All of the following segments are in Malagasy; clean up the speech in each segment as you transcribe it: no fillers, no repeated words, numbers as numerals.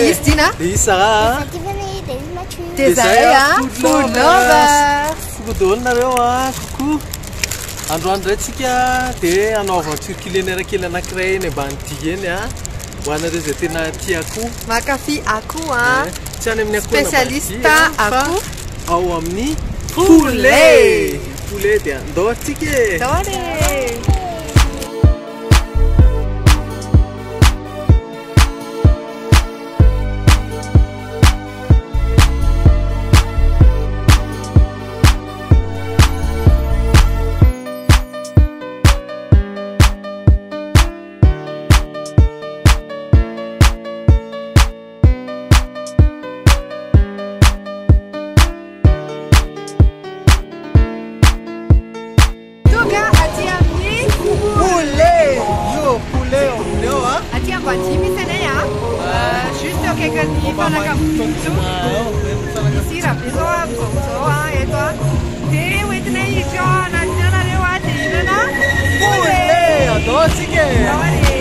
Izy Dina. Dia izy Sarah. Dia Tiffany, dia izy Mathieu. Dia zahay a, Food Lovers. Coucou daholo nareo a, coucou. Androany indray tsika dia hanao aventure culinaire kely anankiray eny Ambanidia eny a. Ho anareo izay tena tia akoho. Mankafy akoho a. Tsy any amin'ny akoho any Spécialiste Ambanidia fa akoho. ao amin'ny poulet. Poulet dia andao tsika e. Ndao ary e. Tonga aty amin'ny Poulet. Io poulet ao ambony ao a. Aty Ambanidia misy anay a. Juste eo akaikin'ny fanaka-boto. Misy hira be zao amin'izao izao a eto a. Dia hoentinay hiditra ao anatiny ao nareo a dia hihinana Poulet. Andao tsika e. Andao ary e.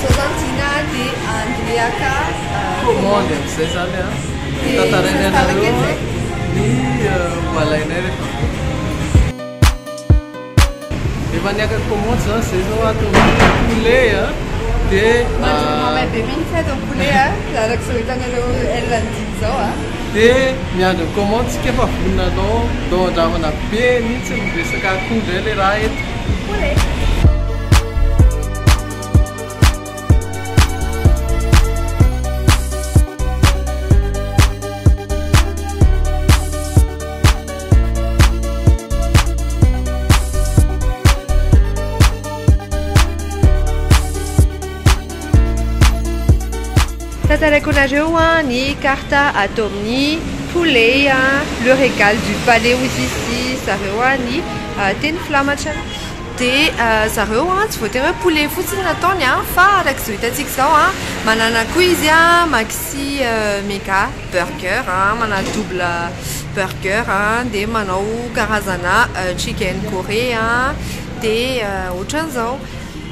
Zao zany Dina dia andeha haka Commande amin'izay zany a. Dia Tantarainay anareo kely zay. ny ho alainay rehefa avy eo. Efa niaka commande zany zay zao ato amin'ny poulet a. Dia Mandry be mihitsy ato amin'ny poulet a. Araka izao hitanareo L-Dina izao a. Dia miandry ny commande tsika fa vonona anao ndao andramana be mihitsy ny resaka akoho indray ilay raha eto. Poulet. Tantaraiko anareo a ny carte ato amin'ny poulet a, le régal du palais hoy izy zareo a ny teny filamatra. Dia zareo a tsy voatery hoe poulet fotsiny nataony a fa araka izao hitantsika izao a manana koa izy a maxi mega burger a, manana double burger a, dia manao karazana chicken corée a, dia ohatran'izao.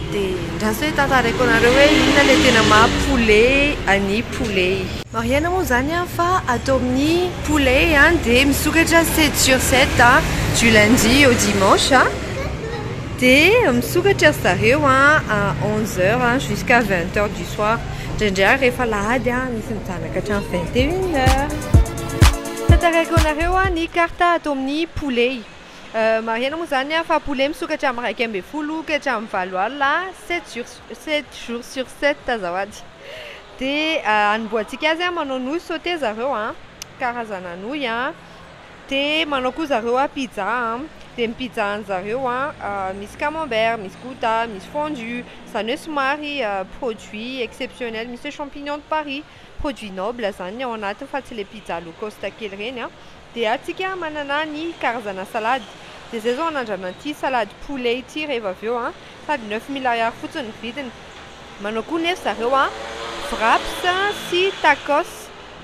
Dia ndraso hoe tantaraiko anareo hoe inona ilay tena maha poulet an'ny poulet. Marihana moa izany a fa ato amin'ny poulet a dia misokatra 7 sur 7 a, du lundi au dimanche a. Dia misokatra zareo a à 11 heures a jusqu'à 20 heures du soir. Indraindray ary rehefa alahady a misy mijanaka hatramin'ny 21 heures. Tantaraiko anareo a ny carte ato amin'ny poulet. Marihana moa izany a fa poulet misokatra amin'ny 11 ka hatramin'ny 8 alina, 7 jours sur 7 azafady. Dia anombohantsika azy a manao nouilles sauté zareo a, karazana nouilles a. Dia manao koa zareo a pizza a. Dia ny pizza an'zareo a misy camembert, misy gouda, misy fondue, izany hoe somary produit exceptionnel, misy hoe champignon de Paris, produit noble zany ny ao anatiny fa tsy ilay pizza low cost kely ireny a. Dia atsika manana ny karazana salady. Dia zay zao anandrana ity salady poulet ity rehefa avy eo a, sady 9000 ariary fotsiny ny vidiny. Manao koa nefa zareo a wraps sy tacos.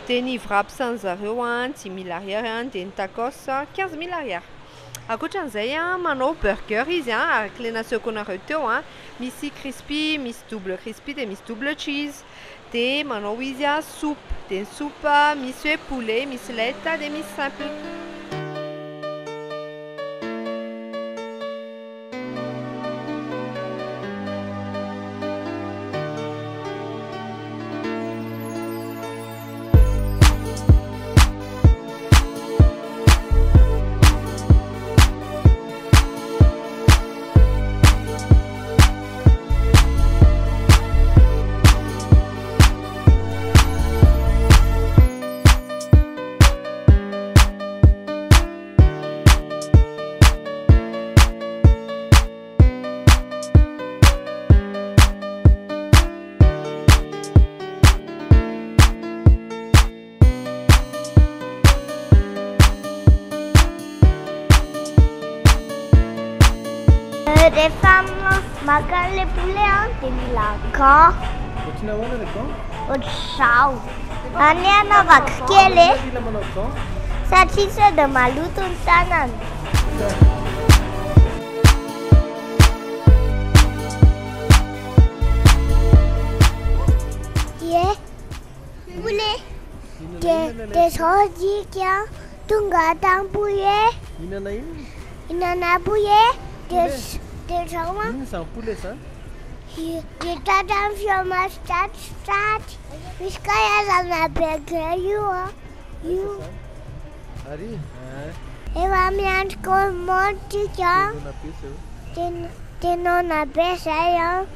Dia ny wraps an'zareo a 10000 ariary a, dia ny tacos 15000 ariary. Ankoatran'izay a manao burger izy a, araka ilay nasehoko anareo teo a, misy crispy, misy double crispy dia misy double cheese. Dia manao izy a soupe, dia ny soupe misy hoe poulet, misy lait dia misy simple. Rehefa maka an'ilay poulet an, dia mila gant. Ohatry ny ahoana ilay gant? Ohatr'izao. Any anaovako kely e. Mila manao gant. Satria sao dia maloto ny tanana. Ie. Poulet. Dia dia zao tsika tonga tamin'ny poulet. Mihinana inona? Mihinana poulet. Dia dia zao an. Inona izany poulet izany? Dia tratran'ny fromage tratry. Misy karazana burger io an. Io. Ary? Efa miandry commande tsika. Tena be zay. Dia noana be zay an.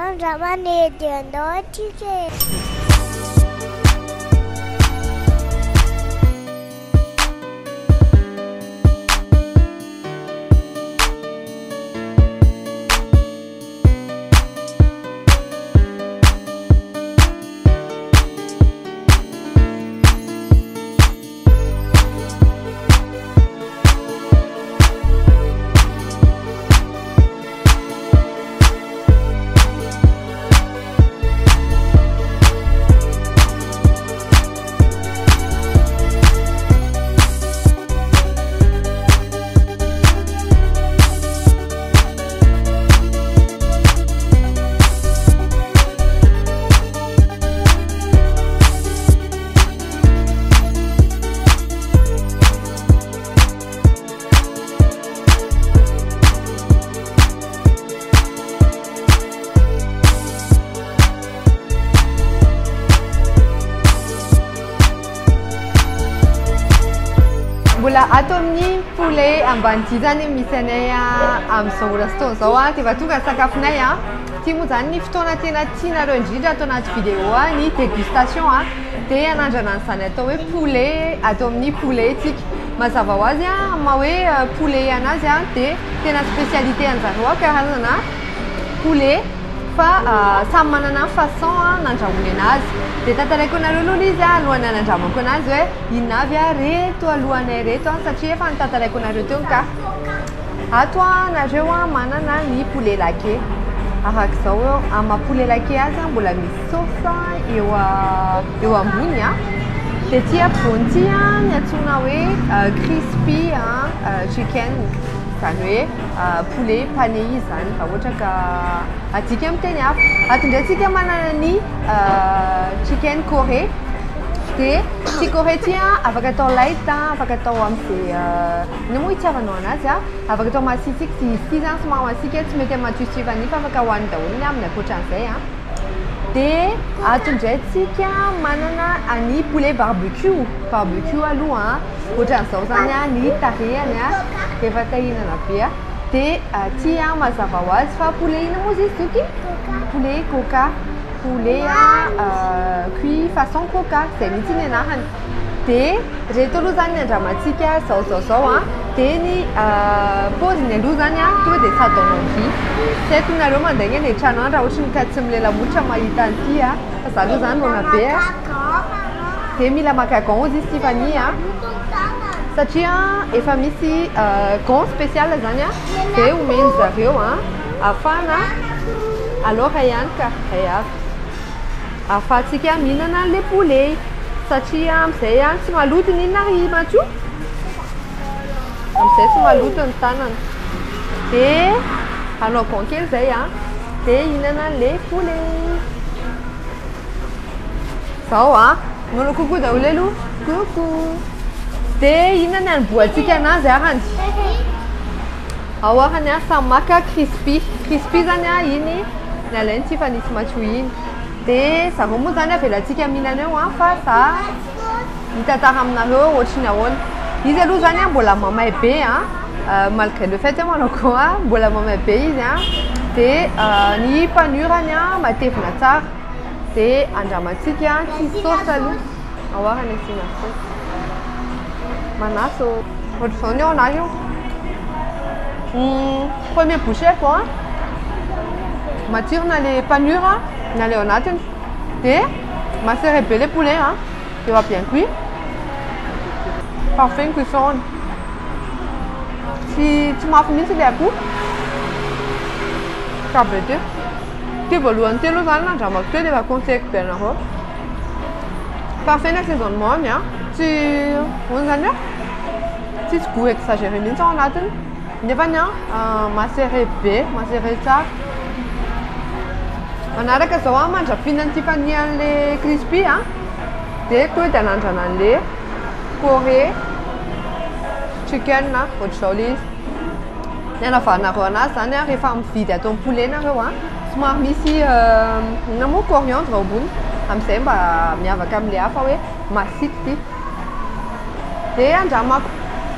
Andramana dia andao tsika e. Mbola ato amin'ny poulet Ambanidia zany misy anay amin'izao ora sy fotoana izao dia efa tonga ny sakafonay. Ity moa zany ny fotoana tena tianareo indrindra ato anaty vidéo ny dégustation dia hanandrana an'izany atao hoe poulet ato amin'ny poulet tsika. Mazava ho azy amin'ny maha hoe poulet anazy dia tena spécialité an'zareo karazana poulet fa samy manana ny façon nandrahoany anazy. Dia tantaraiko anareo aloha ilay izy alohan'ny hanandramako anazy hoe inona avy reto alohanay reto satria efa notantaraiko anareo teo ka. Ato nareo manana ny poulet laqué. Arak'izao amin'ny maha poulet laqué azy mbola misy sauce eo ambony. Dia ity ampovoany ity ny antsoina hoe crispy chicken. Izany hoe poulet pané izy izany raha ohatra ka adika amin'ny teny hafa. Ato indray tsika manana ny chicken corée. Dia ity corée ity afaka atao light, afaka atao amin'izay inona moa itiavanao anazy, afaka atao masiatsiaka izy ity izany somary masiaka tsy mety amin'ny matsiro sy fa afaka hohanina daholo ny ambiny ankoatran'izay. Dia ato indray tsika manana ny poulet barbecue. Barbecue aloha ohatran'izao izany ny tarehiny efa te hihinana be. Dia aty mazava ho azy fa poulet inona moa izy Zoky? Poulet coca. Poulet cuit façon coca, izay mihitsy ny anarany. Dia reto aloha izany ny andramantsika zao zao zao. Dia ny paoziny aloha izany tonga dia ça donne envie. Tsy haiko nareo mandainga any an-trano any raha ohatra ka tsy milela-molotra mahita an'ity fa za aloha izany noana be. Dia mila maka gant ozy izy Tiffany satria efa misy gant spécial izany dia omeny zareo ahafahana alors ihany ka ray avy ahafahantsika mihinana an'ilay poulet satria amin'izay tsy maloto ny inona ry Mathieu? Amin'izay tsy maloto ny tanana. Dia hanao gant kely izay dia hihinana an'ilay poulet. Zao manao coucou daholo aloha. Coucou. Dia inona ny hanombohantsika anazy arany? Ao arany samy maka crispy. Crispy zany iny nalainy tsy efa nisy Mathieu iny. Dia zareo moa zany avelantsika mihinana eo fa za mitantara aminareo ohatry ny ahoana. Izy aloha zany mbola mamay be malgré le fait hoe manao gant mbola mamay be izy Dia ny panurany matevina tsara. Dia andramantsika tsisy sauce aloha. Ao arany asiana sauce. Manaso. Ohatr'izao ny ao anazy io. Premier bouchée quoi. Matsiro na le panure na le ao anatiny. Dia macéré be le poulet Dia bien cuit. Parfait ny cuisson. Tsy mafy mihitsy ilay akoho. Tsara be ty. Ty voalohany ty aloha zany nandramako teo dia efa conseilleko be anareo. Parfait ny assaisonnement-ny a. Tsy ahoana zany a? Tsisy goût exagéré mihitsy ao anatiny. Nefany a macéré be, macéré tsara. Manaraka zao a mandra-pihinan'ny Tiffany an'le crispy a. Dia tonga dia hanandrana an'le Corée chicken ohatr'izao le izy. Ny anavanareo anazy zany a rehefa mividy ato amin'ny poulet nareo a, somary misy inona moa coriandre ao ambony amin'izay mba miavaka amin'le hafa hoe masiaka ity. Dia andramako.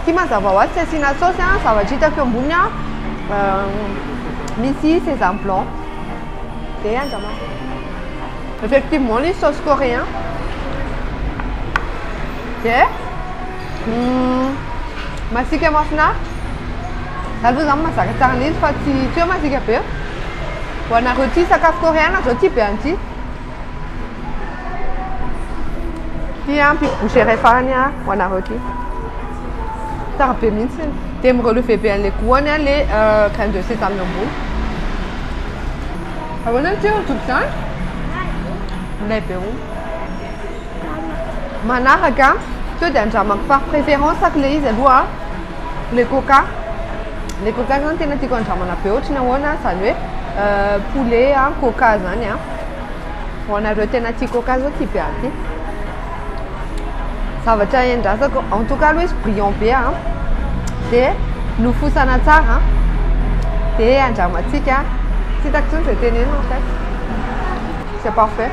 Ity mazava ho azy tsy asiana saosy a, zavatra hitako eo amboniny a misy sésame blanc. Dia andramako. Effectivement ny sauce coréen. Dia masiaka mahafinaritra. Za aloha zany mahazaka tsara an'izy fa tsy tsy hoe masiaka be. Ho anareo tia sakafo coréen zao tia be an'ity. Ty ampiko bouchée iray farany a ho anareo ty. Tsara be mihitsy. Dia mi-relever be an'ilay goût-ny a le graine de sésame eo ambony. Ahoana ny tsirony tompoko zany? Milay be hono. Manaraka, sao dia andramako par préférence ako ilay izy aloha le coca. Le coca zany tena tiako andramana be ohatry ny ahoana zany hoe poulet a coca zany a. Ho anareo tena tia coca zao tia be an'ity. Zavatra endrasako, en tout cas aloha izy brillant be a. Dia nofosana tsara dia andramantsika. Tsy hitako intsony izay tenenina en fait. C'est parfait.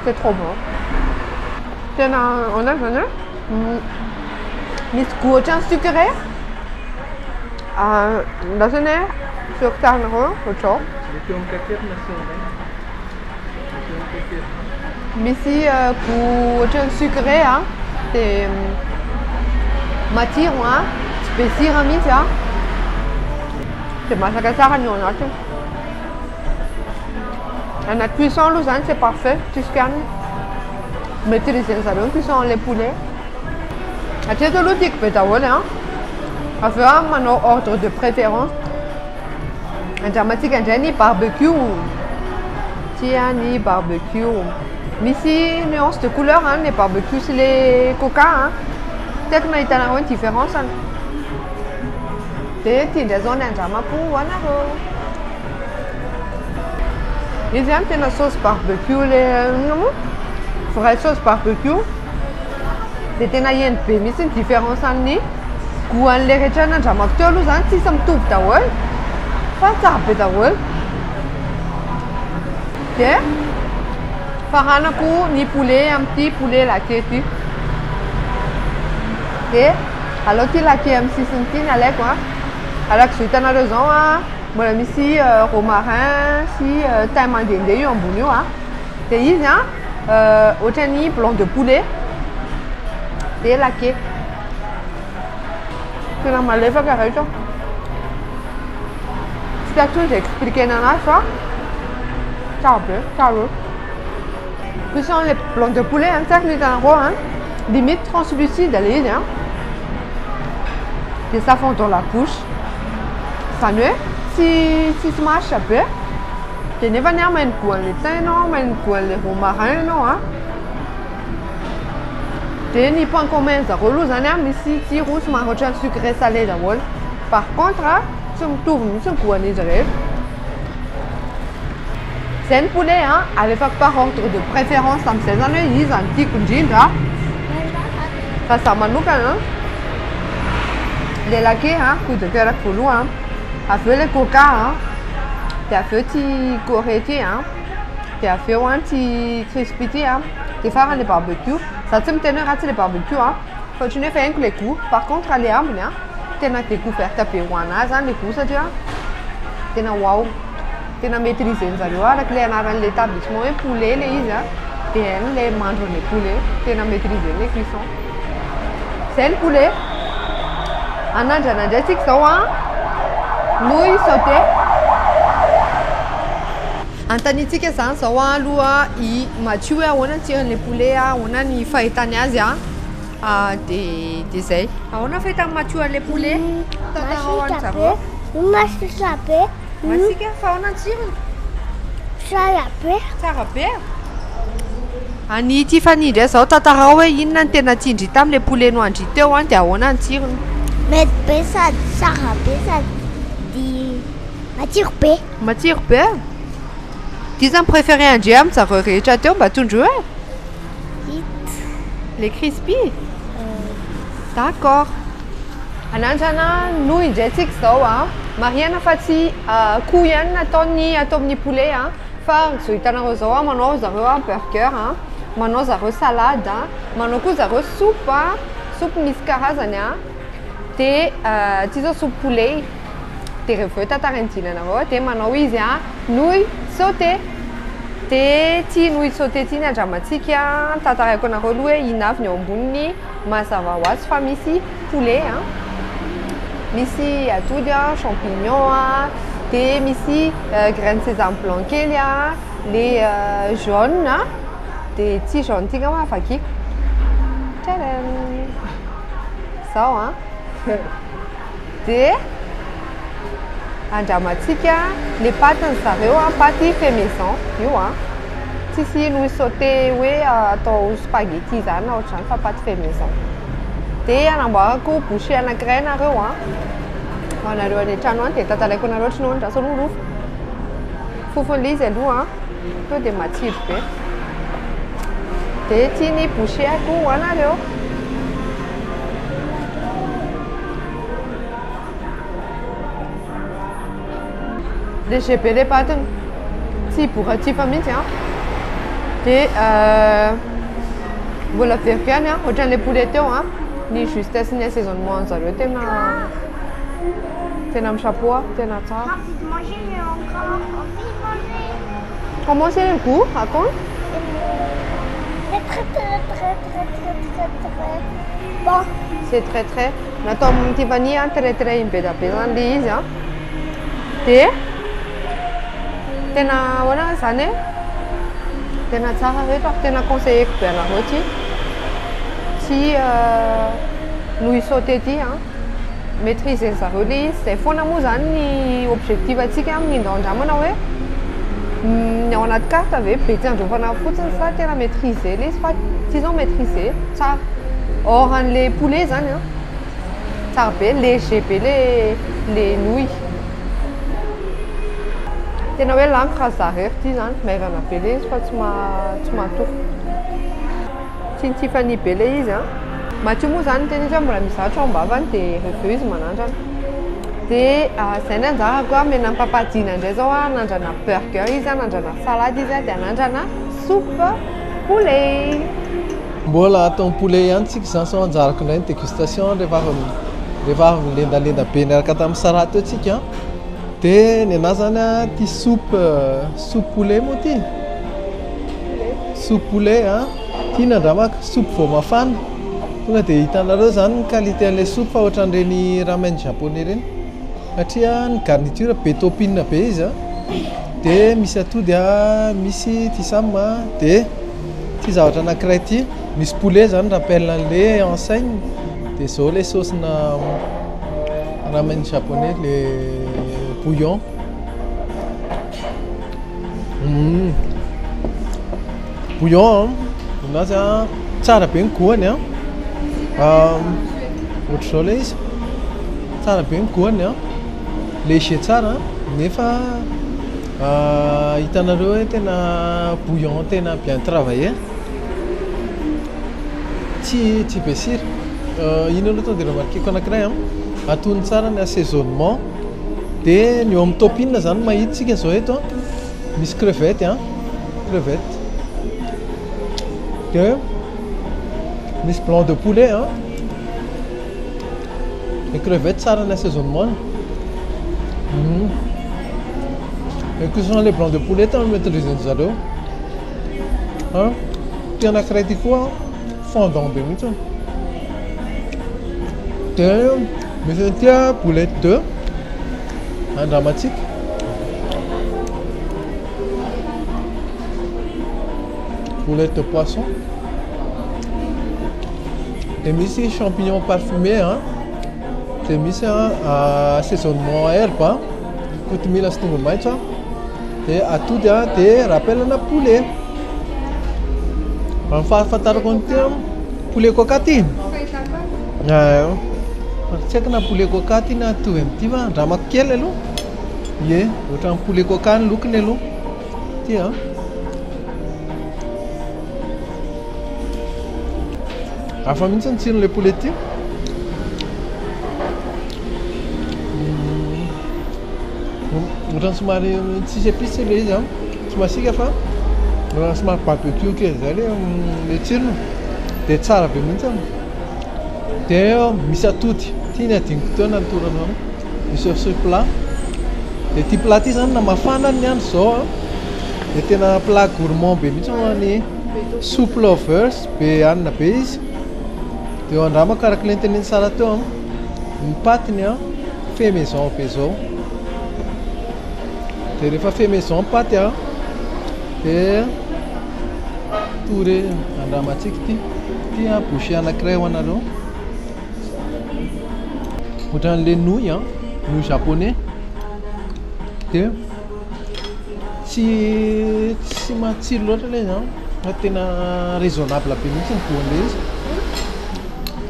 C'est trop bon. Tena ahoana zany e? Misy goût ohatran'ny sucré. Lasa ny hoe asehoko tsara anareo ohatr'izao. Mety eo amin'ny kakerina asehonay. Mety eo amin'ny kakerina. Misy goût ohatran'ny sucré a, dia matsiro a, tsy be sira mihitsy a, dia masaka tsara ny ao anatiny. Anaty cuisson aloha zany c'est parfait, tsisy kianina. Maîtriser zareo ny cuisson an'ilay poulet. Hatreto aloha tiako be daholo a. Avy eo aho manao ordre de préférence. Andramantsika indray ny barbecue. Tia ny barbecue. Misy nuance de couleur hein, les barbecue sy les coca hein. Tsy haiko na hitanareo ny différence. Dia ity indray zao ny andramako ho anareo. Izy any tena sauce barbecue le inona moa? Vraie sauce barbecue. Dia tena heno be mihitsy ny différence amin'ny goût an'ilay rehetra nandramako teo aloha zany tsisy mitovy daholo fa tsara be daholo. Dia faranako ny poulet amin'ity poulet laqué ity. Dia alao ity laqué amin'ny sisiny ity ny alaiko a. Araka izao hitanareo izao a, mbola misy romarin sy thym mandehandeha io ambony io a. Dia izy a ohatran'ny blanc de poulet dia laqué. Tena malefaka rehetra. Tsy tiako intsony izay expliquer-na anazy fa tsara be, tsara be. Cuisson le blanc de poulet a, tsy haiko ny hitanareo a, limite translucide ilay izy a. Dia ça fond dans la bouche. Izany hoe tsy tsisy mâche be. Dia nefany a mahay ny goût an'ilay thym ianao, mahay ny goût an'ilay romarin ianao a. Dia ny point commun zareo aloha zany a misy tsiro somary ohatran'ny sucré salé daholo. Par contre a tsy mitovy mihitsy ny goût an'izy rehetra. Zay ny poulet a, alefako par ordre de préférence amin'izay zany hoe iza no tiako indrindra. Fa za manokana le laqué a, coup de cœur voalohany, avy eo le coca a, dia avy eo ty corée ty a, dia avy eo a ty crispy ty a, dia farany le barbecue. Za tsy miteny hoe ratsy le barbecue a, fa ohatran'ny hoe efa haiko le goût. Par contre le ambiny a, tena découverte be ho anahy zany le goût satria tena waouh. Tena maîtriser-njareo araka ilay anaran'ilay établissement hoe poulet ilay izy a, dia hainy ilay mahandro an'ilay poulet, tena maîtriser-ny ilay cuisson. Zay ny poulet. Hanandrana indray tsika izao a, nouille sautée. Anontaniantsika izany izao aloha i Mathieu hoe ahoana ny tsiron'ilay poulet a, ahoana ny fahitany azy a, dia dia zay. Ahoana ny fahitan'i Mathieu an'ilay poulet? Tantarao Masiaka an'zareo. be, masiaka be. Masiaka fa ahoana ny tsirony? Tsara be. Tsara be? Any Tiffany indray izao tantarao hoe inona no tena tian-dry tamin'ilay poulet nohan-dry teo an, dia ahoana ny tsirony? Mety be sady tsara be sady matsiro be. Matsiro be? Iza no préféré an-dry amin-jareo rehetra teo mba tondroy e? Ito. Les crispy? D'accord. Anandrana nouille indray tsika izao a. Marihana fa tsy akoho ihany nataony atao amin'ny poulet a, fa izao hitanareo izao a, manao zareo a burger a, manao zareo salade a, manao koa zareo soupe a, soupe misy karazany a, dia ity izao soupe poulet, dia rehefa avy eo tantarain'i Dina anareo dia manao izy a nouille sauté. Dia ity nouille sauté ity ny andramantsika, tantaraiko anareo aloha hoe inona avy ny ao amboniny, mazava ho azy fa misy poulet a, misy atody a, champignon a, dia misy graine sésame blanc kely a, le jaune a, dia ity jaune ity angamba vakiko. Tadam! Izao an. Dia andramantsika le pâte-ny zareo a, pâte fait maison io a. Tsisy nouille sauté hoe atao spaghetti izany na ohatr'izany fa pâte fait maison. Dia anamboarako bouchée anankiray nareo a. Ho anareo any an-trano any dia tantaraiko anareo ohatry ny ahoana andraso aloha rofo. Fofon'ilay izy aloha a, tonga dia matsiro be. Dia ity ny bouchée-ko ho anareo. Léger be le pâte-ny, tsy boratsifa mihitsy an. Dia mbola averiko ihany an, ohatran'ilay poulet teo an, ny justesse ny assaisonnement an'zareo tena tena mi-chapeau an, tena tsara. Envie de manger, j'ai encore envie de manger. Comment c'est le goût? Raconte. C'est très très très très très très très bon. C'est très très. Natao amin'ny Tiffany an, très très iny be dia be zany le izy an. Dia tena ahoana zany e? Tena tsara reto ary tena conseilleko be anareo ty. Ty nouille sauté ty an. Maîtriser zareo le izy. Zay foana moa zany ny objectif antsika amin'ny andramana hoe ny ao anaty carte ve be tsy androfana fotsiny sa tena maîtriser le izy fa ty zao maîtriser tsara. Or an'le poulet zany an, tsara be, léger be le le nouille. Tena hoe laniko raha za irery ty zany, maivana be le izy fa tsy tsy mahatofa. Tsy nitsifany be le izy an. Matio moa zany niteny izy hoe mbola misy zavatra ao am-bavany dia rehefa avy eo izy manandrana. Dia izay ny anjarako an, omena an'i Papa Dina indray izao an, hanandrana burger izy, hanandrana salade izy dia hanandrana soupe poulet. Mbola atao poulet ihany tsika izany sao anjarako indray ny dégustation rehefa avy rehefa avy nilendalenda be niaraka tamin'ny salade teo tsika an. Dia ny anahy zany an, ity soupe soupe poulet moa ity? Soupe poulet an, ity no andramako, soupe vao mafana. Tonga dia hitanareo izany ny qualité an'ilay soupe fa ohatran'ireny ramen japonais ireny. Satria ny garniture be topping be izy an. Dia misy atody an, misy tisam an, dia ity zavatra anankiray ity, misy poulet izany rappel an'ilay enseigne. Dia izao ilay saosina ramen japonais, ilay bouillon. Bouillon an, ninazy an, tsara be ny goût-ny an, ohatr'izao ilay izy, tsara be ny goût-ny an, léger tsara nefa hitanareo hoe tena bouillon tena bien travaillé, tsy tsy be sira, iny aloha tonga dia remarqueko anankiray an, antonony tsara ny assaisonnement. Dia ny eo amin'ny topping zany mahita tsika zao eto an, misy crevette an, crevette. Dia misy blanc de poulet an. Ny crevette tsara ny assaisonnement. Ny cuisson le blanc de poulet tena maîtriser zareo. An, ity anankiray ity koa fondant be mihitsy. Dia misy an'ity a boulette de andramantsika. Boulette de poisson. Dia misy champignon parfumé an. Dia misy assaisonnement herbe an. Kotomila sy tongolo maitso a, dia atody a, dia rappel-na poulet. Raha ny fahafantarako an'ity a, poulet coca ty. Tsy haiko na poulet coca ty na mitovy amin'ity fa andramako kely aloha. Ie, ohatran'ny poulet coca ny lokony aloha. Ty a. Hafa mihitsy ny tsiron'ilay poulet ty. Ohatran'ny somary tsisy épice ilay izy a, tsy masiaka fa somary barbecue kely zay le le tsirony, dia tsara be mihitsy. Dia misy atody, ity ny adinoko teo nanotoro anao, misy sur plat. Dia ity plat ity zany na mafana ny andro zao a, dia tena plat gourmand be mihitsy ho an'ny soup lovers, be hanina be izy. Dia eo andramako araka ilay notenenin'i Sarah teo a, ny patiny a fait maison be zao. Dia rehefa fait maison paty a, dia touré andramantsika ity. Ity a bouchée anankiray ho anareo. Ohatran'ilay nouille a, nouille japonais. Dia tsy tsy matsiro loatra ilay izy a, fa tena raisonnable be mihitsy ny goût-n'ilay izy.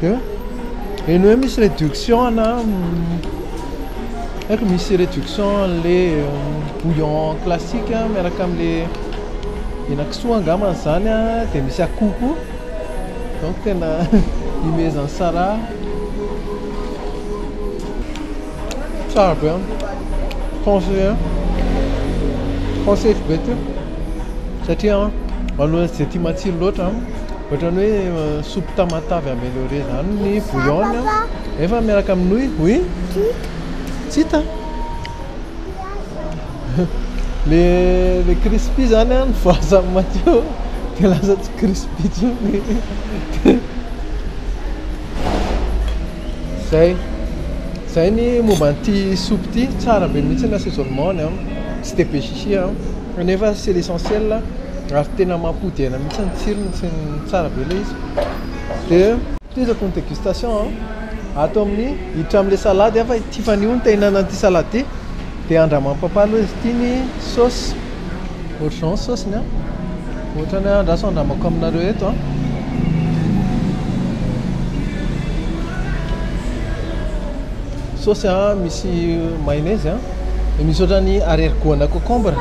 Dia eny hoe misy réduction na haiko misy réduction an'ilay bouillon classique miaraka amin'ilay henakisoa angambany izany a, dia misy akoho koa. Donc tena imezan'i Sarah. Tsara be an. Conseil conseil be ty satria manoloana tsy dia tia matsiro loatra ohatran'ny hoe soupe tamatave améliorée zany ny bouillon nefa miaraka amin'ny nouille. Oui, tsy hita le le crispy zany an, ny voazan'i Mathieu dia lasa tsy crispy intsony. Zay. Zay ny momba an'ity soupe ity, tsara be mihitsy ny assaisonnement-ny an, tsy dia be chichi an, kanefa c'est l'essentiel ary tena mampody aina mihitsy ny tsirony sy ny tsara be ilay izy. Dia tohizako ny dégustation an, ato amin'ny hiditra amin'ilay salade aho fa ity fanio no te hihinana an'ity salade ity, dia andraman'i papa aloha izy ity ny sauce, ohatr'izao ny sauce-ny an, ohatran'ny hoe andraso andramako aminareo eto an. Saosy a, misy mayonnaise a, dia misy ohatran'ny arrière goût ana concombre,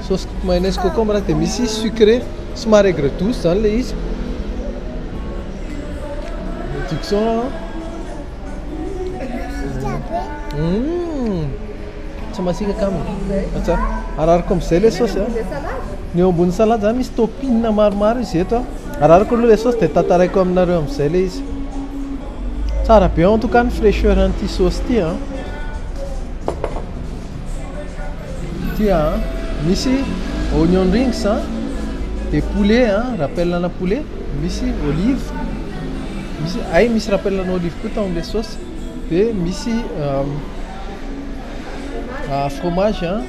saosy mayonnaise concombre dia misy sucré somary aigre douce zany ilay izy. Réduction tsy masiaka ka aminy. Tsara. Arariko amin'izay ilay saosy a. Ny eo ambony salade zany misy topping maromaro izy eto a. Arariko aloha ilay saosy dia tantaraiko aminareo amin'izay ilay izy. Tsara be en tout cas ny fraîcheur an'ity sauce ity a. Ity a, misy onion rings a, dia poulet a, rappel ana poulet, misy olive, misy hay misy rappel ana olive koa tao amin'ilay sauce, dia misy fromage a,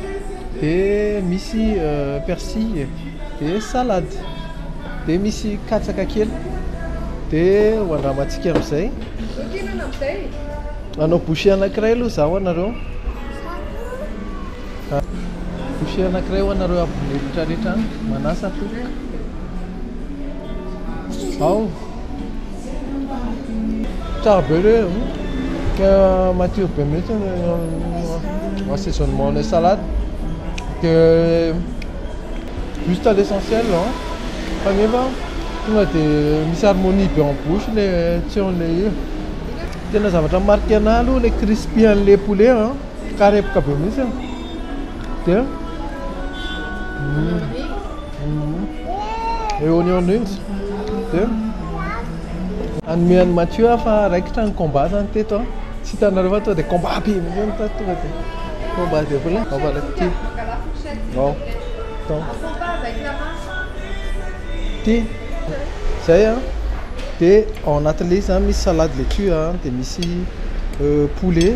dia misy persil, dia salade, dia misy katsaka kely, dia ho andramantsika amin'izay. Hanao bouchée anankiray aloha izaho ho anareo. Bouchée anankiray ho anareo abonné rehetrarehetra any. Manasa tompoko. Ao. Tsara be le tena matsiro be mihitsy ny assaisonnement ny salade. Dia juste l'essentiel fa nefa tonga dia misy harmonie be en bouche le tsiron'ilay izy. Tena zavatra marqué anahy aloha le crispy an'le poulet an, karepoka be mihitsy dia le onion rings dia hanome an'i Mathieu aho fa raikitra ny combat zany teto an, tsy hitanareo fa tonga dia combat be mihitsy ny tato tonga dia combat de poulet. Ao fa ty. Ao. Tao. Ty. Zay an. Dia ao anatin'ilay izy zany misy salade laitue an, dia misy poulet,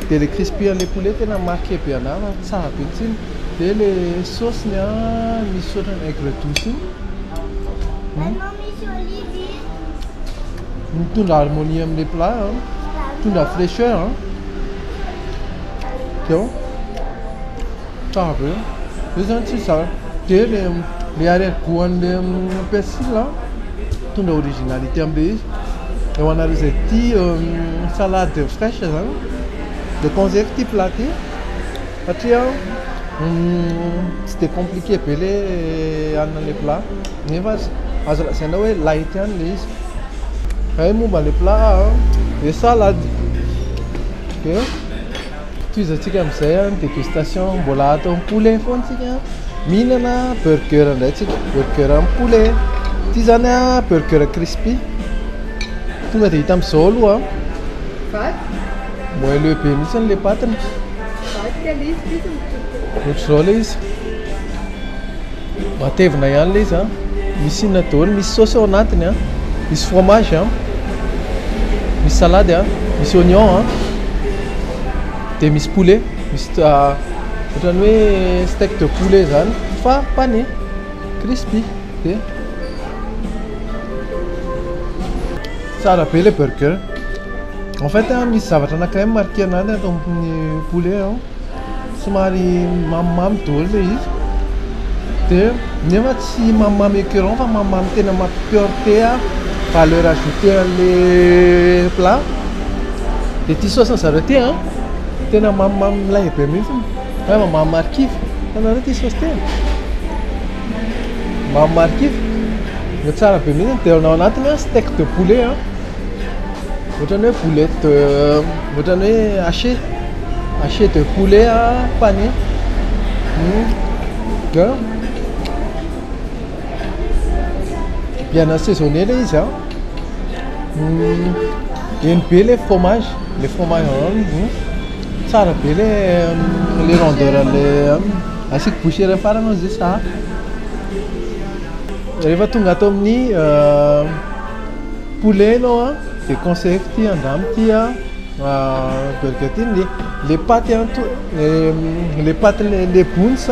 dia le crispy an'ilay poulet tena marqué be anahy fa tsara be mihitsy iny, dia le sauce-ny an misy ohatran'ny aigre douce iny, mitondra harmonie amin'ilay plat an, mitondra fraicheur an, teo. Tsara be. Io zany tsisy zavatra. Dia le arrière-goût an'le persil mitondra originalité am'le izy. Ho anareo izay tia salade fraîche zany dia conseilleko ity plat ity satria tsy dia compliqué be le hanina le plat nefa azo lazaina hoe light ihany le izy. Zay momba le plat de salade. Dia tohizantsika amin'izay ny dégustation. Mbola ato amin'ny poulet foana tsika, mihinana burger indray tsika, burger amin'ny poulet. Ity zany burger crispy. Tonga dia hita amin'izao aloha. Moelleux be mihitsy le pâte-ny. Ohatr'izao le izy. Matevina ihany le izy. Misy inona daholo, misy saosy ao anatiny, misy fromage, misy salade, misy oignon, dia misy poulet, misy ohatran'ny hoe steak de poulet zany fa pané crispy. Dia tsara be le burger. En fait, misy zavatra anankiray marqué anazy ato amin'ny poulet, somary mamimamy daholo le izy, dia nefa tsy mamimamy écœurant fa mamimamy tena mampiporte valeur ajoutée an'le plat. Dia ity saosy zareo ity tena mamimamy milay be mihitsy, fa mamy marikivy. Hitanareo ity saosy ity mamy marikivy, dia tsara be mihitsy. Dia ao anatiny steak de poulet, ohatran'ny hoe boulette de, ohatran'ny hoe haché de poulet pané. Dia bien assaisonné le izy. Eny be le fromage, le fromage tsara be le rondeur le. Asiako bouchée iray farany moa izy sa rehefa tonga ato amin'ny poulet ianao dia conseilleko ity andramo ity burger ity. Le pâte le pâte le buns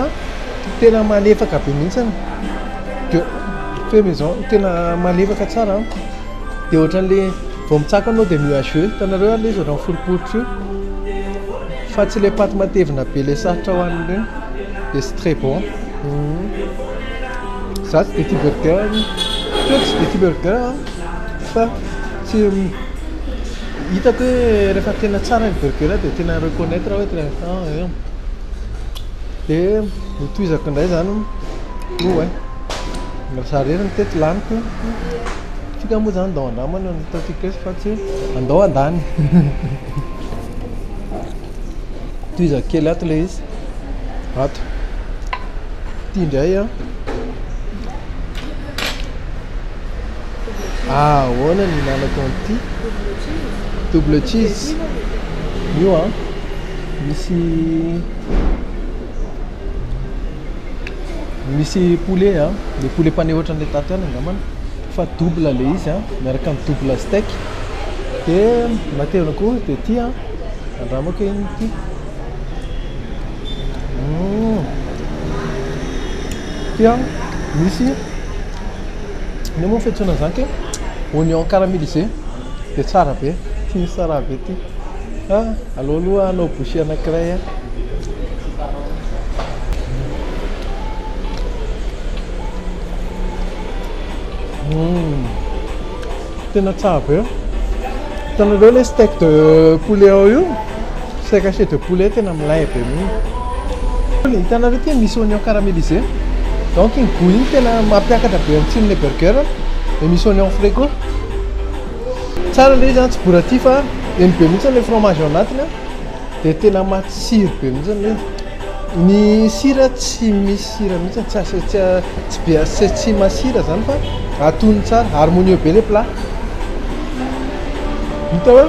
tena malefaka be mihitsy, de fait maison, tena malefaka tsara. Dia ohatran'le vao mitsako anao dia nuageux, hitanareo le izy ohatran'ny foriporitra io, fa tsy le pâte matevina be le sarotra hohanina ireny. Dia c'est très bon. Za tsy dia tia burger, tsy dia tia burger fa tsy hitako hoe rehefa tena tsara ny burger dia tena reconnaître hoe tena io. Dia hotohizako indray zany io za irery no teto laniko. Tsika moa zany andao andramana no ataontsika eto fa tsy andao andany. Tohizako kely ato le izy. Ato. Ity indray ahoana ny hinanako an'ity? Double cheese. Io misy poulet, le poulet pané ohatran'le tato ihany angambany fa double le izy miaraka amin'ny double steak. Dia matevina koa. Dia ity andramako iny ity. Ity misy ino moa fiantsoana an'izany ke? Oignon caramélisé. Dia tsara be, ity misy tsara be ity. Aleo aloha hanao bouchée anankiray. Tena tsara be. Hitanareo le steak de poulet ao io? Steak haché de poulet tena milay be mihitsy. Hitanareo ity misy oignon caramélisé. Donc iny goût iny tena mampiakatra be ny tsiron'ilay burger. Dia misy oignon frais koa. Tsara le izy, tsy bourratif fa eny be mihitsy le fromage ao anatiny. Dia tena matsiro be mihitsy le izy. Ny sira tsy misy sira mihitsy, tsy asy, tsy tsy be asy, tsy masira zany fa atonony tsara, harmonieux be le plat. Hita hoe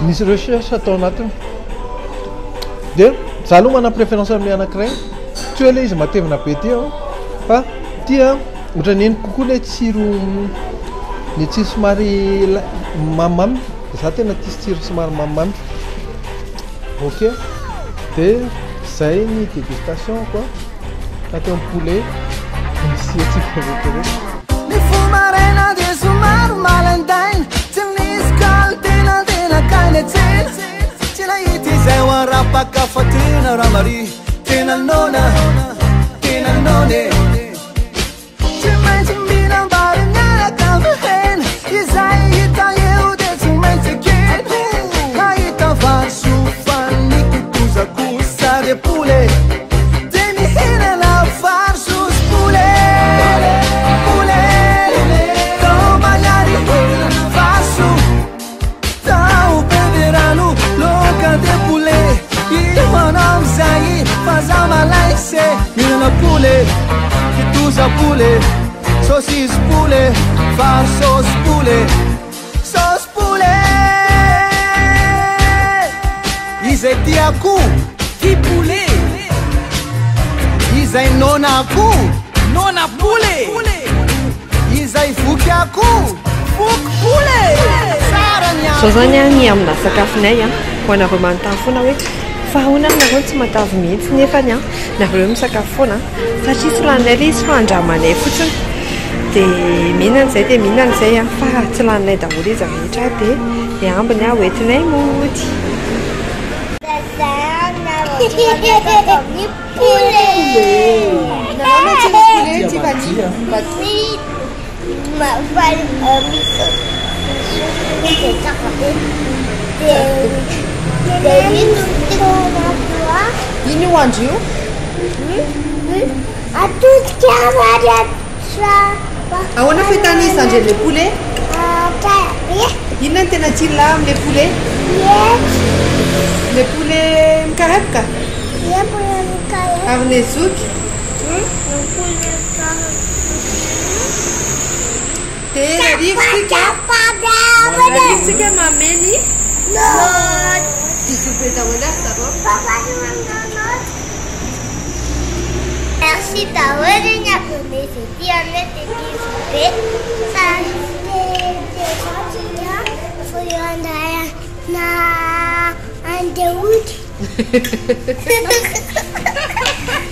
misy recherche atao anatiny. Dia za aloha manana préférence amin'ny anankiray, tsy hoe le izy matevina be ty fa ty ohatran'ny eny kokoa le tsiro, le tsiro somary mamimamy. Za tena tia tsiro somary mamimamy. Ok, dia zay ny dégustation quoi. Tato amin'ny poulet misy antsika rehetra. Ny fomaraina dia somary malandaina, tsy misy kaly tena tena kaina tsena, tsy nahita izay ho Manapaka fa tena ramary tena nona tena none tsy maintsy mihinam-bary miaraka amin'ny hena izay hita eo dia tsy maintsy ekena hahita vary soa fa ny kitoza kosa de poulet dia mihinana vary soa sy poulet poulet tao Baiary vary soa tao Beverano laoka de poulet io anao amizay fa za malaise mihinana poulet kitoza poulet saucisse poulet vary sauce poulet sauce poulet izay tia akoho tia poulet izay nona akoho nona poulet izay voky akoho voky poulet tsara ny Zao zany a ny amina sakafonay a ho anareo manontany foana hoe fa ahoana nareo tsy matavy mihitsy nefany a nareo misakafo foana satria tsy laninay ilay izy fa andramanay fotsiny dia mihinana izay dia mihinana izay a fa tsy laninay daholo izy rehetra dia ny ambiny a hoentinay mody. Ny poulet. Poulet Tiffany. Misy misy tsara be. Dia misy Ino io andro io? Atodika vary atsara. Ahoana fahitany André le poulet? Tsara be. Inona ny tena tiany lahy amin'ilay poulet? Ie. Le poulet mikarepoka? Ie, poulet mikarepoka. Ary ny zoky? Poulet mikarepoka. Dia rarivotsika. Rarivotsika mameny. Bisous be daholo ary zareo. Merci daholo ny abonné zay tia anay dia bisous be. Sary na andeha hody.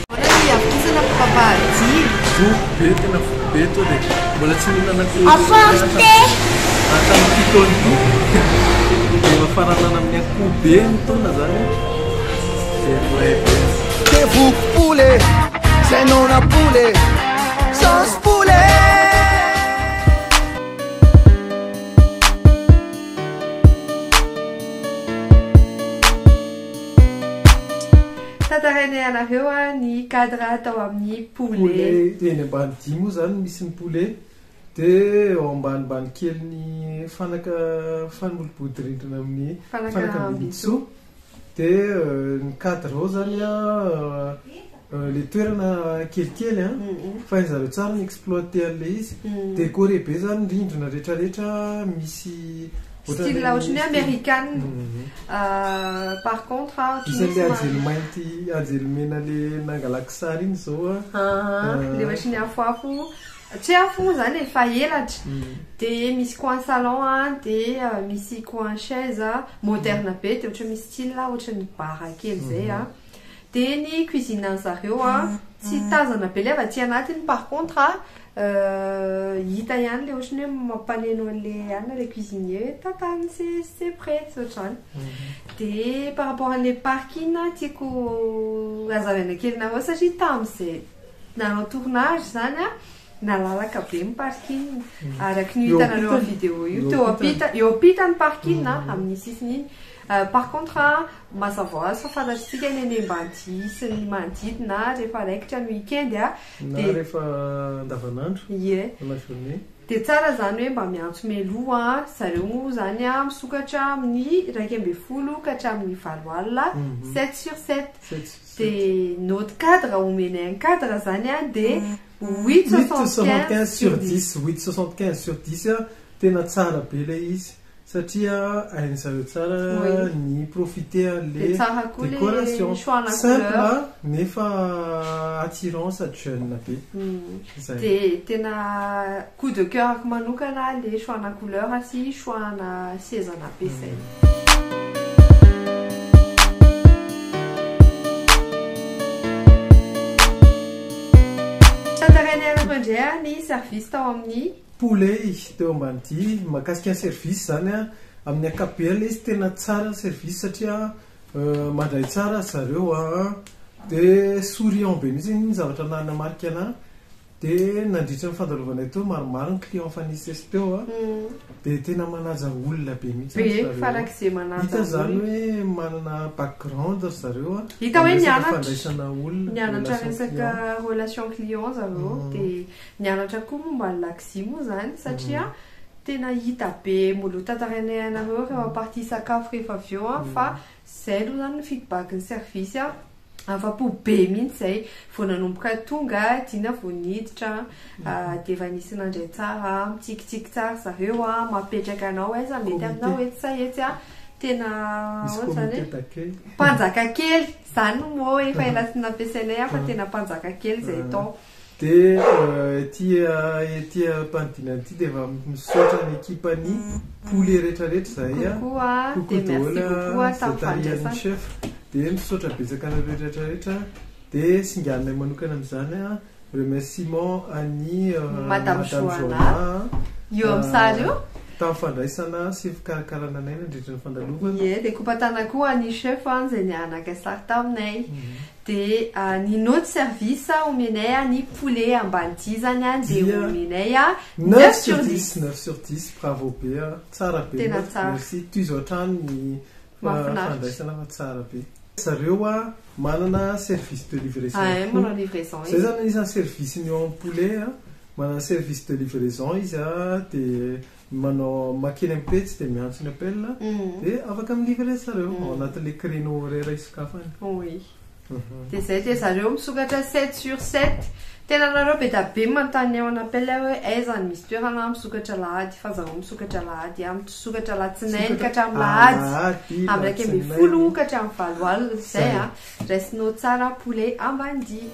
Ahoana ny havokisana papa Dily? Voky be tena voky be to dia mbola tsy mihinana akoho Apporté. hatramin'ity taona ity dia efa faranana amin'ny akoho be ny taona zany dia milay be. Dia voky poulet zay nona poulet sauce poulet. Tantarainay anareo a ny cadre atao amin'ny poulet. Poulet eny ambany dimy moa zany misy ny poulet dia eo ambanimbany kely ny fanaka fanolobodirindrina amin'ny Fanaka fanaka ambinitsoa dia ny cadre ao zany a le toerana kelikely a fa hain'zareo tsara ny exploiter an'ilay izy décoré be zany ny rindrina rehetrarehetra misy Style ohatran'ny hoe américaine. Par contre a Misy an'ilay anjely mainty anjely mena le nangalako sary iny zao a le ohatran'ny afoafo tsy hoe afo moa zany e fa elatra dia misy coin salon a dia misy coin chaise moderne be dia ohatra misy style ohatran'ny bar kely zay a dia ny cuisine an'zareo a tsy tazana be le avy aty anatiny par contre a hita ihany le ohatran'ny hoe mampaneno an'le anina le cuisinier tatany c'est prêt tsy ohatrany dia par rapport an'le parking tiako hazavaina kely nareo satria tamin'izay nanao tournage zany a nalalaka be ny parking araky ny Eo hitanareo ampitany. amin'ny vidéo io Eo teo ampitany. ampita eo ampitany parking amin'ny sisiny iny. Par contre a mazava ho azy fa fantatritsika ny any Ambanidia sy ny manodidina rehefa raikitra ny weekend a na dia rehefa andavanandro ie la journée dia tsara zany hoe mba miantso mialoha zareo moa zany a misokatra amin'ny 11 ka hatramin'ny 8 alina 7 sur 7 7 sur 7. dia note cadre omenay un cadre zany a dia 8,75 8,75 sur 10 8,75 sur 10 a tena tsara be ilay izy satria hain'zareo tsara Oui. ny profiter dia an'le tsara koa le décoration choix na simple couleur nefa attirant sady jeune be zay dia tena coup de cœur ako manokana le choix na couleur sy choix na seza nampiasaina. Tantarainay anareo indray a ny service tao amin'ny poulet teo ambanidia mahakasika ny service zany a amin'ny ankapobeny ilay izy tena tsara ny service satria Mandray tsara ry zareo a, dia souriant be mihitsy ny zavatra nanamarika anà, dia nandritra ny fandalovanay teo maromaro ny client efa nisesy teo a, dia tena manaja olona be mihitsy ry Be, zareo. farak'izay manaja Hita izany olona. hoe manana background ry zareo a, Hita hoe amin'ny resaka nianatra. fandraisana olona, Nianatra relation resaka client. relation client zareo, dia nianatra koa momba ny lakozia moa izany satria tena hita be mbola ho tantarainay anareo rehefa partie sakafo rehefa avy eo a, fa Zay aloha zany ny feedback ny service a, afapo be mihitsy zay, vao nanomboka tonga Dina vao niditra dia efa nisy nandray tsara, mitsikitsiky tsara zareo a, mapetraka anao aiza mety aminao etsy sa etsy a, tena Misy ahoana zany comité e, d'accueil. mpanjaka kely, zany no mot efa ela tsy nampiasainay a fa tena mpanjaka kely zay tao. Dia ety ety am-panidinana ity dia efa misaotra ny ekipan'ny poulet rehetrarehetra izahay a. Coucou a, Coucou dia merci daholo beaucoup a izay tamin'ny tarihan'ny fandraisana. chef. Dia misaotra betsaka anareo rehetrarehetra. Dia singanina manokana amin'izany a, remerciement an'i Madame Madame Johanna. Johanna Io amin'ny sary io. tamin'ny fandraisana sy fikarakarana anay nandritra ny fandalovana. Ie, dia kopa-tanana koa an'i chef izay niara-naka sary taminay. Dia ny note service omenay ny poulet Ambanidia zany an dia Dia omenay a 9 9 sur sur 10, 10. 9 sur 10, bravo be a, tsara be Tena mihitsy, tsara. merci, tohizo hatrany ny Mahafinaritra. fandraisana fa tsara be. Zareo a manana service de livraison Ah, koa. manao livraison Zay izy. zany anisan'ny service-ny eo amin'ny poulet a, manana service de livraison izy a, dia manao makeny amin'ny pejy dia miantso ny appel dia afaka mi-livrer zareo ao anatin'ilay créneau horaire isokafany. Oui. Dia zay dia zareo misokatra 7 sur 7. Tena nareo be dia be manontany ao appel hoe aiza ny misy toerana misokatra alahady fa zareo misokatra alahady a, misokatra alatsinainy ka hatramin'ny lahady. Amin'ny 11 ka hatramin'ny 8 alina zay a. Raisinao tsara poulet Ambanidia.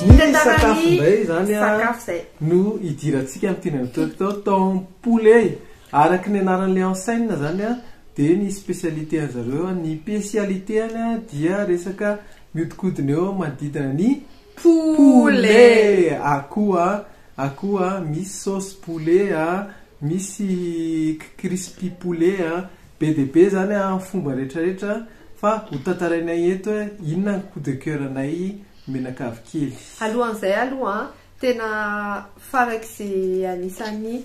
Ny Tantarany sakafo indray zany a sakafo zay. no idirantsika amin'ny tena mitoky tao tao poulet. Araka ny anaran'ilay enseigne zany a dia ny spécialité an'zareo a, ny spécialité any a dia resaka miodikodina eo manodidina ny Poulet. poulet. Akoho a, akoho a, misy sauce poulet a, misy crispy poulet a, be dia be zany a amin'ny fomba rehetrarehetra fa ho tantarainay eto hoe inona ny coup de cœur anay menakavy kely. Alohan'izay aloha a, tena farak'izay anisan'ny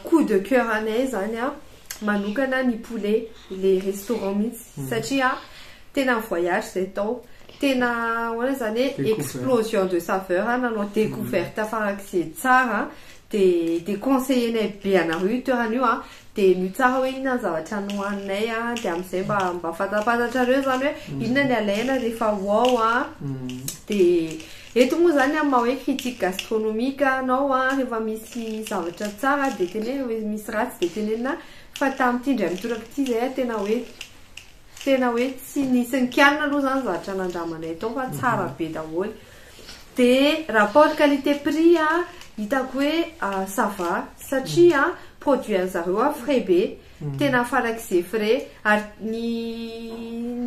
coup de cœur anay zany a manokana ny poulet le restaurant mihitsy satria tena voyage zay tao, tena ahoana zany hoe Découverte. explosion de saveur a, nanao découverte farak'izay tsara dia dia conseillenay be anareo io toerana io a, dia no tsara hoe inona ny zavatra nohaninay a, dia amin'izay mba mba fantapantatrareo zany hoe inona ny alaina rehefa ho ao a. Dia eto moa zany amin'ny maha hoe critique gastronomique anao a, rehefa misy zavatra tsara dia tenenina, rehefa misy ratsy dia tenenina, fa tamin'ity indray mitoraka ity zay a, tena hoe tena hoe tsy nisy nikianina aloha zany zavatra nandramanay tao fa tsara be daholo. Dia rapport qualité prix a, hitako hoe ça va satria produit an'zareo a frais be, tena farak'izay frais, ary ny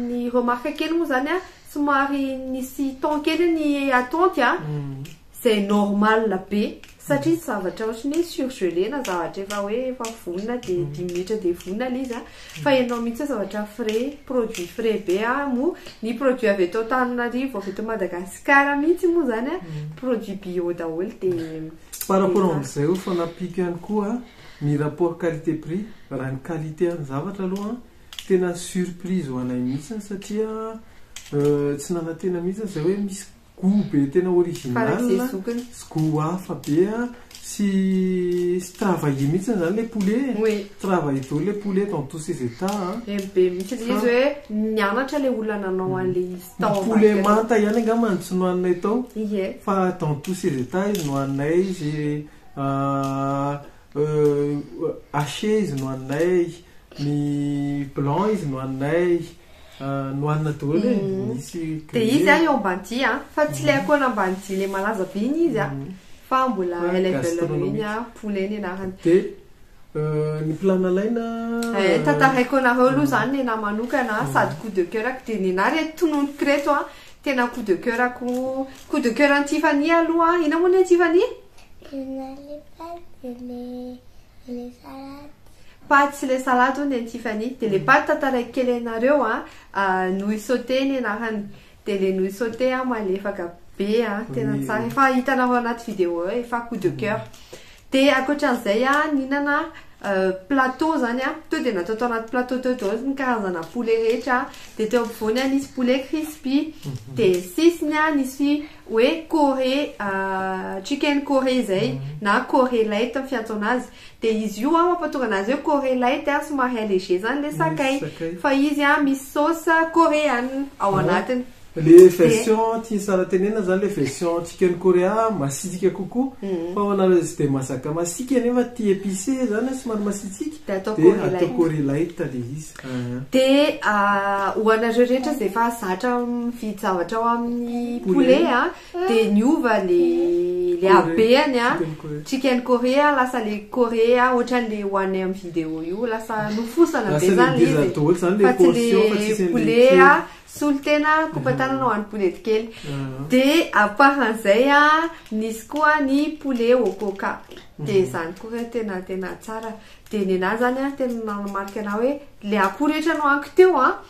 ny remarque kely moa zany a, somary nisy temps kely ny attente a, zay normal be satria zavatra ohatran'ny hoe surgelé na zavatra efa hoe efa vonona dia 5 minitra dia vonona ilay izy a, fa ianao mihitsy zavatra frais, produit frais be a, moa ny produit avy eto Antananarivo, avy eto Madagasikara mihitsy moa zany a, produit bio daholo dia Par rapport amin'izay ho fanampiko ihany koa ny rapport qualité prix, raha ny qualité an'ny zavatra aloha tena surprise ho anay mihitsy satria tsy nanantena mihitsy zay hoe misy goût be tena original Farak'izay zokiny. sy goût hafa be a, sy sy travaillé mihitsy zany le poulet. Oui. Travaillé daholo le poulet dans tous ses états a. Eny be mihitsy ilay izy hoe nianatra ilay olona nanao an'ilay izy tao Ny poulet ambadika tao. manta ihany angamba no tsy nohaninay tao. Ie. Fa dans tous ses états izy nohaninay izy, haché izy nohaninay, ny blanc izy nohaninay, nohanina daholo e, nisy Dia izy a eo Ambanidia a, fa tsy ilay akoho an'Ambanidia ilay malaza be iny izy a, fa mbola Ouais, level iny gastronomique. a, poulet ny anarany. Dia ny plat nalaina, Tantaraiko anareo aloha zany ny anahy manokana, sady coup de cœur ako, dia ny anahy reto tononiko reto a, tena coup de cœur ako, coup de cœur an'i Tiffany aloha, inona moa ny an'i Tiffany? Inona le Pâtes et les, et les salades. Pâtes sy le salade hono ny Tiffany. Dia le pâtes tantaraiko kely anareo a, nouilles sautées ny anarany. Dia le nouilles sautées a malefaka be a, tena tsara. Efa hitanareo anaty vidéo eo efa coup de cœur. Dia ankoatran'izay a, nihinana plateau zany a, to dia natao tao anaty plateau teo daholo ny karazana poulet rehetra. Dia teo ampovoany a nisy poulet crispy, dia sisiny a nisy hoe Corée chicken Corée zay na Corée light ny fiantsoana azy. Dia izy io a mampatonga anazy hoe Corée light a somary allégé zany le sakay, fa izy a misy sauce coréenne ao anatiny. Le version tian'i Sara tenenina zany le version chicken Korea masiaka kokoa fa ho anareo izay tsy dia mahazaka masiaka nefa tia épicé zany somary masiatsiaka Dia atao dia Corée atao light. Corée light le izy. Ah. Dia ho anareo rehetra izay efa zatra mividy zavatra ao amin'ny Poulet. poulet a, dia niova le le Corée, habeany a, chicken Corée. chicken Corée lasa le Corée ohatran'le hoanay amin'ny vidéo io, lasa nofosana be Lasa le zany le ngeza izy. daholo zany le Fa tsy portion fa le tsisy an'le poulet kely. a, solontena kopatanana ho an'ny poulet kely. Dia à part an'izay a, nisy koa ny poulet au coca. Dia izany koa re tena tena tsara. Dia ny anahy zany a, tena nanamarika anahy hoe le akoho rehetra nohaniko teo a,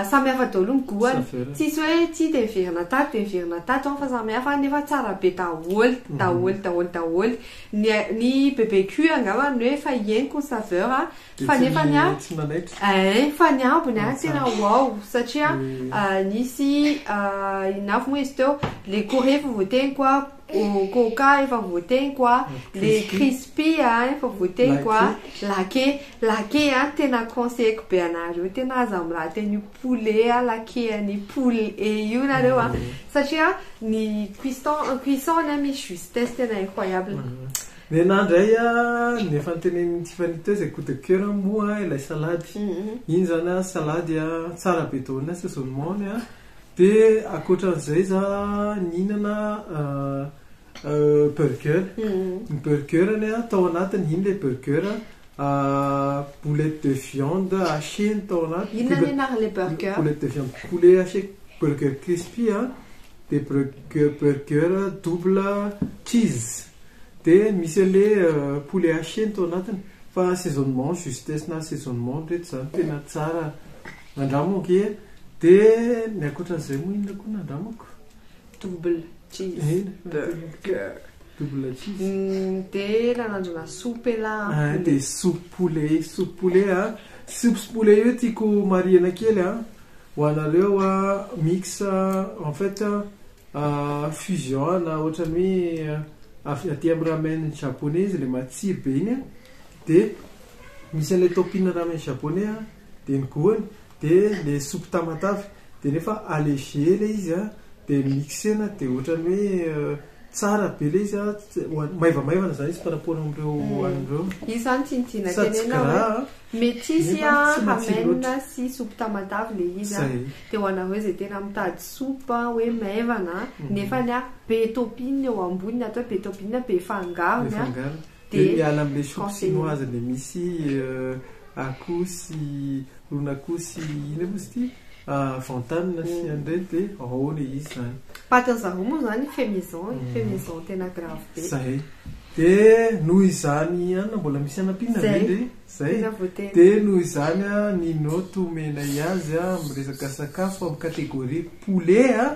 samy hafa daholo ny goût-any. Saveur. Tsisy hoe ty dia miverina tato dia miverina tato a, fa samy hafa nefa tsara be daholo, daholo, daholo, daholo. Ny ny BBQ angamba ny hoe efa henoko ny saveur a, Dia fa tsy nefa ny a tsy nanaitra. Fa ny ambiny a Tsara. tena wow satria nisy inona avy moa izy teo, le Corée efa voateniko a, au coca efa voateniko a, le Crispy. crispy a efa voateniko a, laqué, laqué a tena conseilleko be anareo, tena aza miraty an'io poulet a, laqué an'ny poulet io nareo a, satria ny cuisson cuisson a misy justesse tena incroyable. Ny anahy indray a, ny efa notenenin'i Tiffany teo izay coup de cœur moa ilay salady. Iny zany a salady a tsara be daholo ny assaisonnement-ny a. Dia ankoatran'izay za nihinana burger. Ny burger-ny a tao anatiny, iny ilay burger a, boulette de viande hachée ny tao anatiny. Inona ny anaran'ilay burger? Boulette de viande poulet haché, burger crispy a, dia burger, burger double cheese. Dia misy an'ilay poulet haché ny tao anatiny. Fa assaisonnement, justesse na assaisonnement reto zany tena tsara nandramo ange. Dia ny ankoatran'izay moa inona koa nandramako? Double cheese Inona? burger. Double cheese. Dia nanandrana soupe lah. Ah, dia soupe poulet, soupe poulet a. Soupe sy poulet io tiako marihana kely a. Ho anareo a mix en fait a, fusion na ohatran'ny hoe avy aty amin'ny ramen japonais izy le matsiro be iny a. Dia misy an'ilay topping ramen japonais a, dia ny goût-ny, dia le soupe tamatave, dia nefa allégé le izy a, dia mixena dia ohatran'ny hoe tsara be le izy a, maivamaivana zany izy par rapport amin'ireo an'ireo. Io zany tiantiana Sady tsy tenena hoe gras a. métis Nefa a, tsy matsiro ramen loatra. sy soupe tamatave le izy a. Zay. Dia ho anareo izay tena mitady soupe a, hoe maivana, nefa ny a be topping eo amboniny, atao hoe be topping be fangarony Be a. fangarony. Dia Dia miala amin'ilay soupe conseillé. chinoise le misy akoho sy ron'akoho sy inona moa izy ity? Vantane sy an'ireny dia ao le izy zany. Pâte zareo moa zany fait maison, fait maison tena grave be. Zay. Dia noho izany ihany mbola misy anampiana ve Zay. ndry? Zay. Tena voateny. Dia noho izany a, ny note omenay azy a, amin'ny resaka sakafo amin'ny catégorie poulet a,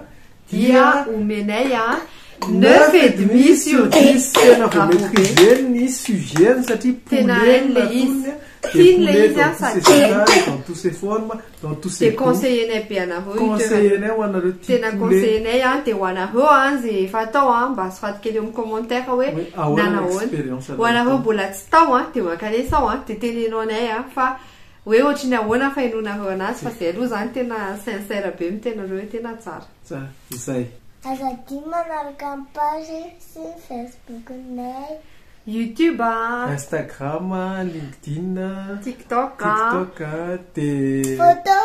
Dia omenay a 9,5 sur 10. Tena vao Bravo be. maîtriser ny sujet satria Tena poulet hainy le izy. natolony a. Tiany le Dia poulet izy a, dans tous sady ses styles, dans tous ses formes, dans tous ses Dia goûts. conseillenay be anareo io toerana. Conseillenay ho anareo tia Tena poulet. conseillenay a, dia ho anareo a, izay efa tao a, mba soraty kely eo amin'ny commentaire hoe Hoe ahoana ny nanahoana. expérience Ho anareo anareo. mbola tsy tao a, dia mankanesa ao a, dia teneno anay a, fa hoe ohatry ny ahoana fahenonareo anazy, fa izay aloha zany tena sincère be mitenareo hoe tena tsara. Tsara, izay. Aza adino manaraka ny page sy ny Facebook-nay. YouTube a, Instagram, LinkedIn, TikTok a. TikTok a, dia Photo.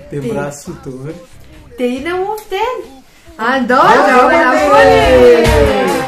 dia mirary soa daholo. Dia inona moa fiteny? Andao, andao, andao, andao.